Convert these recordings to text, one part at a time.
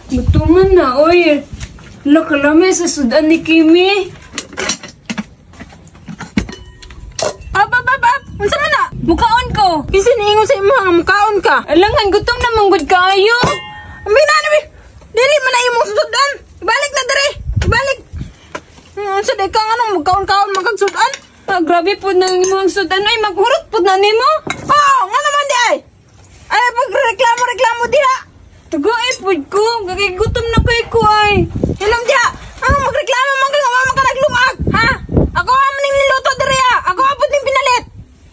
Gutuman na, oy. Hala, kalami sa sudan ni Kimi. Up, up, up, up! Unsa man na? Mukaon ko. Kinsa niingon sa imo nga mukaon ka? Alangan, gutom na manggod kaayo. Ambi na ni. Dili man na imong sudan. Ibalik na diri. Ibalik. Unsa di ka nga nung magkaon-kaon man kag sudan? Ah, grabe po nang imong sudan. Ay, maghurot po na nimo. Oh, nga naman di ay. Ay pagreklamo reklamo diha. Tagay po ko. Gagay gutom na kay ko ay. Hilom diha. Ano magreklamo man ka nga wa man ka naglungag, ha? Ako ang ning niluto diri ha. Ako ang pud ning pinalit.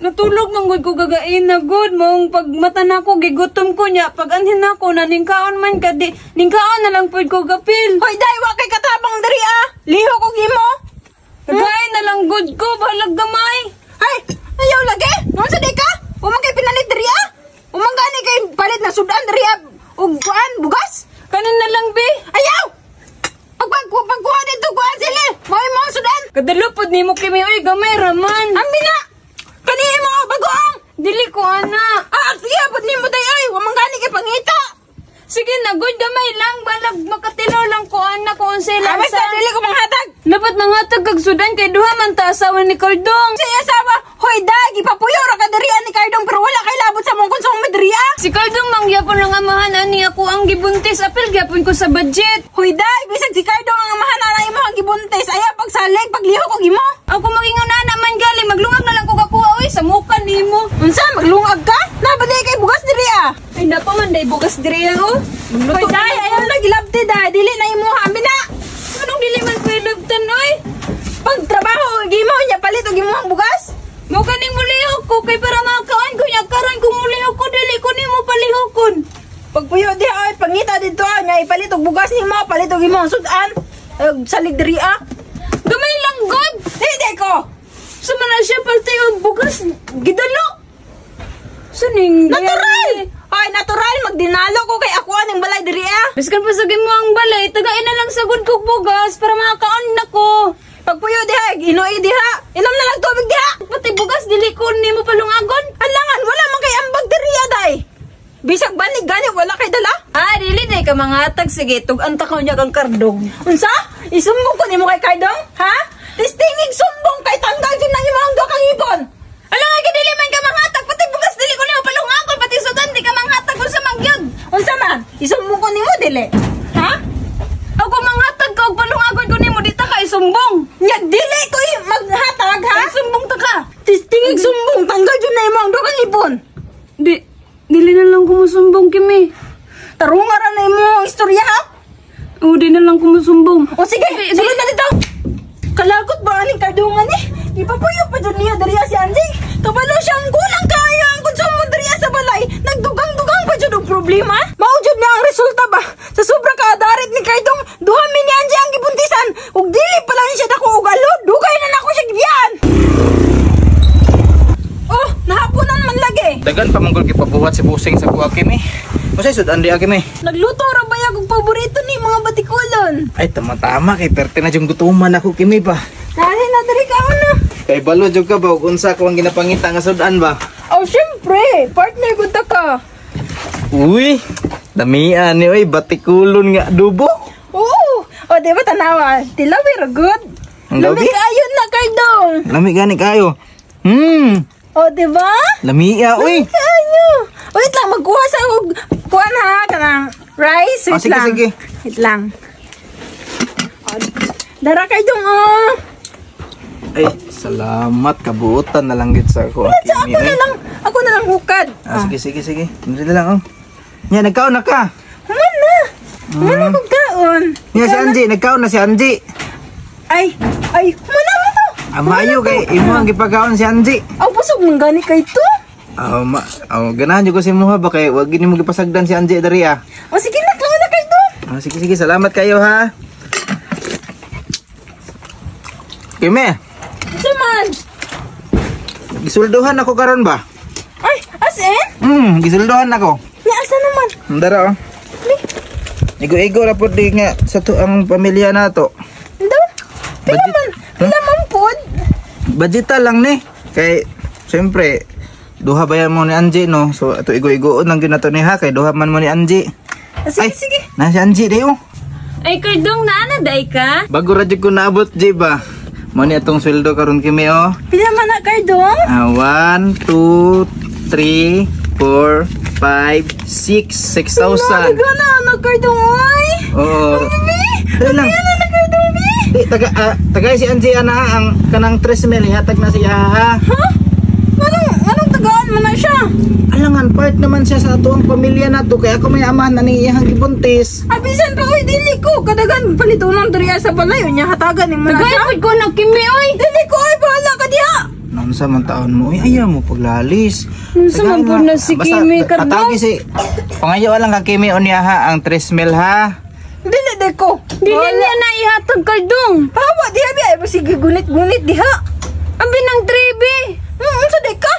Natulog man gud ko gagain na gud maong pag mata na ko gigutom ko niya pag anhin nako na ningkaon man ka di ningkaon na lang pud ko gapil. Hoy day wa kay katabang diri ah. Liho ko gimo. Tagay na lang gud ko bahalag gamay. Ay, ayaw lagi. Unsa di ka? Wa man kay pinalit diri ah. Wa man gani kay palit na sudan diri ah. Ug kuan bugas. Kanin na lang be. Ayaw! Pag pagkuha dito kuan sila. Mao mo sudan. Kadalo pud nimo Kimi oy gamay raman. Ambi na. Kani mo bagoong. Dili ko ana. Ah, sige pud nimo day oy. Wa man gani kay pangita. Sige na gud gamay lang balag makatilaw lang ko ana ko unsay Ah, basta lansa. dili ko manghatag. Dapat mangatag kag sudan kay duha man ta asawa ni Cardong. Sa asawa, hoy day gipapuyo ra ka diri ni Cardong pero wala kay labot sa mong konsumo diri ah. Si Cardong mangyapon lang amahan ani ako ang gibuntis apil gyapon ko sa budget. Hoy day, bisag si Cardong ang amahan na imo ang gibuntis. Ayaw pagsalig, pagliho ko gimo. Ako magingon na naman gali maglungag na lang ko kakuha oy sa muka nimo. Unsa maglungag ka? Naba di kay bugas diri ah. Ay napa man day bugas diri oh. Hoy day, ayaw na gilabti day, dili na imo ambi na. Anong dili man ko ilabtan oy? Pagtrabaho gimo nya palit og imong bugas. Mo kaning mulihok ko kay para makaon ko nya karon kung mulihok ko dili ko nimo palihokon. Pagpuyo diha oy, pangita didto ah, nya ipalit og bugas nimo, palit og imong sudan. Og salig diri ah. Gamay lang god. Hindi ko. Sa man na siya palte og bugas gidalo. Saning Natural. Hoy, natural magdinalo ko kay ako aning balay diri ah. Biskan pa sa mo ang balay, tagain na lang sa gud kog bugas para makakaon na ko. Pagpuyo diha, inuy diha. Inom na lang tubig diha. Pati bugas dili ko nimo palungagon. Alangan, wala man kay ambag diri ah, day. Bisag banig gani wala kay dala. Ah, dili day ka mangatag sige, tug-an ta ka niya kang kardong. Unsa? Isumbong ko nimo kay Cardong? Ha? Tistingig sumbong kay tanggal jud na imo ang duha kang ipon. Alangan ka dili man ka manghatag pati bugas dili ko nimo palungagon pati sudan di ka manghatag unsa man gyud. Unsa man? Isumbong ko nimo dili. Ha? Ako manghatag ka og palungagon ko nimo di ta ka isumbong. Nya dili ko maghatag ha? Ay, sumbong ta ka. Tistingig sumbong tanggal jud na imo ang duha kang ipon. Di dili na lang ko mosumbong Kimi. Tarunga ra na imo ang istorya ha? O di na lang ko mosumbong. O sige, sulod na dito. Kalagot ba aning kardungan eh? Ipapuyo pa dyan niya dariya si Anjing. Kabalo siyang kulang kayo ang konsumo dariya sa balay. Nagdugang-dugang pa dyan og problema. Mao jud na ang resulta ba? Sa sobra kaadarit ni Kardong, duha mi ni Anjing ang gibuntisan. Ug dili pa lang siya dako og alo, dugay na nako siya gibiyan. Oh, nahaponan man lagi. Dagan pa manggol gipabuhat si Busing sa kuha Kimi. Unsay sudan di Kimi? Nagluto ra ba og paborito ni mga batikulon? Ay tama-tama kay perte na jung gutuman ako Kimi ba. Dali na diri ka na. Kay balo jud ka ba og unsa ko ang ginapangita nga sudan ba? Oh, syempre, partner ko ta ka. Uy, damian ni oy batikulon nga adobo. Oo. O, di ba tanawa? Tilawi ra good. Ang Lami labi? kayo na kardong. Lami gani kayo. O, di ba? Lamia uy. Lami kayo. Wait lang, magkuha sa og kuan ha kanang rice. Wait Oh, sige, lang. sige. Wait lang. O, dara kardong oh. Ay, salamat kabuotan na lang gid sa ako. Sa ako na lang, ako na lang hukad. Ah, sige sige sige. Dili na lang oh. Nya nagkaon na ka. Human na. Human na kog kaon. Nya si Angie, nagkaon na si Angie. Ay, ay, human na mo to. Amayo kay imo ang gipagaon si Angie. Aw, busog man gani kay to. Oh, ma, oh, ganahan jud ko si Muha ba kay wag gini mo gipasagdan si Angie diri ah. O, sige na, kaon na kay to. Ah, sige sige, salamat kayo ha. Kime, Unsa man? gisulduhan ako karon ba? Ay, as in? Gisulduhan ako. Ni asa naman? Ndara oh. Igo-igo ra pud di nga sa to ang pamilya nato. Ndo? Pila man? Pila man pod? Budgeta lang ni. Kay siyempre duha ba yan mo ni Angie no? So ato igo-igoon lang gyud nato ni ha kay duha man mo ni Angie. Ah, sige, Ay. sige. Na si Angie dayo. Ay, Kardong, naana day ka? Bago ra jud ko naabot, G ba. Mo ni atong sweldo karon kimi oh. Pila man na, Kardong? Ah, 1 2 3 4 5 6 6,000. Nagana na, Kardong, oy. Oo. Dali lang. Ano na, Kardong, bi? Di taga tagay si Angie ana ang kanang 3 mil ihatag na siya ha. Ha? Anong tagaan man na siya? Alangan part naman siya sa atuang pamilya nato kay ako may amahan na ni iyang gibuntis. Abisan pa, oy, dili ko. Kadagan, palitunan diri sa balay. Unya, hatagan ni mo na Tagay siya. pud ko na Kimi oy. Dili ko, oy, bahala ka diha. Naunsa man taon mo, uy, ayaw mo paglalis. Unsa man Tagay pud na si Basta, Kimi, Kardong? Patawag si pangayo lang kang Kimi unya ha ang 3 mil ha. Dili, di ko. Dili niya na ihatag, Kardong. Pahawa, diha, bi. Ay, sige, gunit-gunit, diha. Abi ng 3B. Unsa di ka?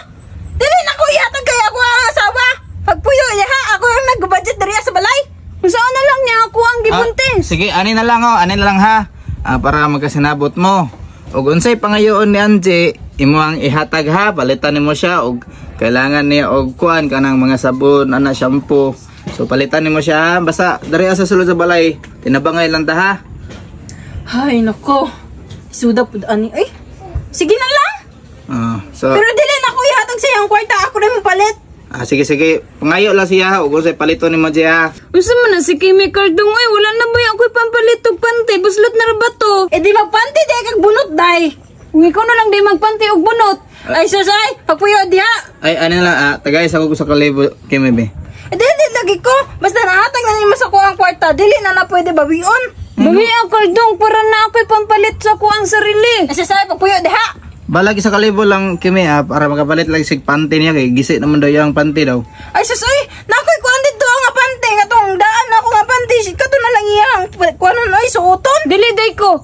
Dili na ko ihatag kay ako ang asawa. Pagpuyo diha, ako ang nag-budget diri sa balay. Unsaon na lang niya ako ang gibuntis? Ah, sige, ani na lang oh, ani na lang ha. Ah, para magkasinabot mo. Og unsay pangayoon ni Angie, imo ang ihatag ha, palitan nimo siya og kailangan niya og kuan kanang mga sabon, ana shampoo. So palitan nimo siya ha. Basta diri sa sulod sa balay, tinabangay lang ta ha. Ay, nako. Suda pud ani. Ay, sige na lang. Ah, so Pero dili na ko ihatag sa iyang kwarta. Ako na mo palit. ah, sige sige, pangayo lang siya ha, og unsay paliton nimo siya ha. Unsa man na si Kimi, Kardong oy, wala na ba ako'y pampalit og pante? Buslot na ra ba to? E di magpanti di kag bunot day. Kung ikaw na lang di magpanti og bunot. Ay, susay, pagpuyo diha. Ay, ani na lang ah, tagay sa ko sa kalibo Kimi be. E dili lagi ko. Basta nahatag na nimo sa ko ang kwarta, dili na na pwede bawion. Bawi ang Kardong para na ako'y pampalit sa ko ang sarili. Ay, susay, pagpuyo diha. Balagi sa kalibo lang Kimi ha, para makapalit lang sig panty niya kay gisi naman daw yung panty daw. Ay, susay, nakoy kuan dito ang panty katong daan ako nga panty. Kato na lang iyang kuan ay suoton. Dili day ko.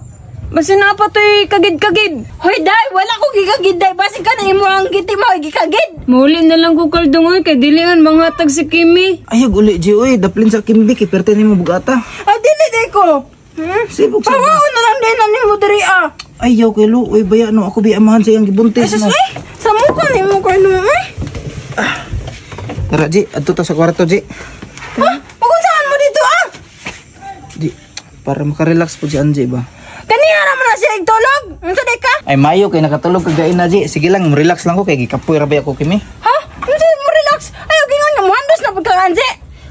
Basta na pa to'y kagid-kagid. Hoy, day, wala ko gigagid, day. Basin ka na imo ang giti mo, gikagid. Muli na lang ko, Kardong oy, kay dili man manghatag si Kimi. Ay, uli G, uy, daplin sa Kimbi kay perte nimo bugata. Ay, dili, day ko. Sibog sa Pawaon na lang din na nimo diri ah. Ay, yaw kay Lu, uy, baya no, ako bi amahan sa iyang Ay, gibuntis sus, na. ay, sa mukha nimo kay no, ay. Tara, G, adto ta sa kwarto, G. Ha? Pagunsahan mo dito ah? G, para makarelax po si Angie ba? Kaniya naman na siya igtulog. Unsa day ka? Ay, mayo kay nakatulog ka gain na, G. Sige lang, relax lang ko kay gikapoy ra ba ako kimi. Ha? Unsa mo relax? Ay, gingon nga muhandos na pagkakansi.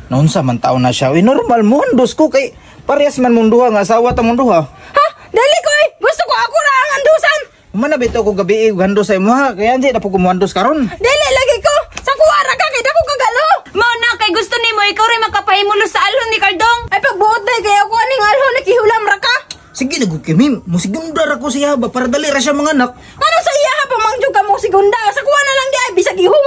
Naunsa man taon na siya. Uy, normal mo handos ko kay parehas man mong duha nga asawa ta mong duha. Ha? Dali ko eh. Gusto ko ako ra ang andusan. Mana bitaw ko gabi og handos sa imo ha. Kay Angie na po ko muhandos karon. Dili lagi ko. Sa kuwara ka kay dako kagalo. Mao na kay gusto nimo ikaw rin makapahimulo sa alon ni Kardong. Ay pagbuot day kay ako aning alho nakihulam ra ka. Sige na gud kimi, musigundar ako siya ba para dali ra siya mga anak. Ano sa iya ha pamangjug ka mo segunda? Sa kuha na lang di ay bisag ihulam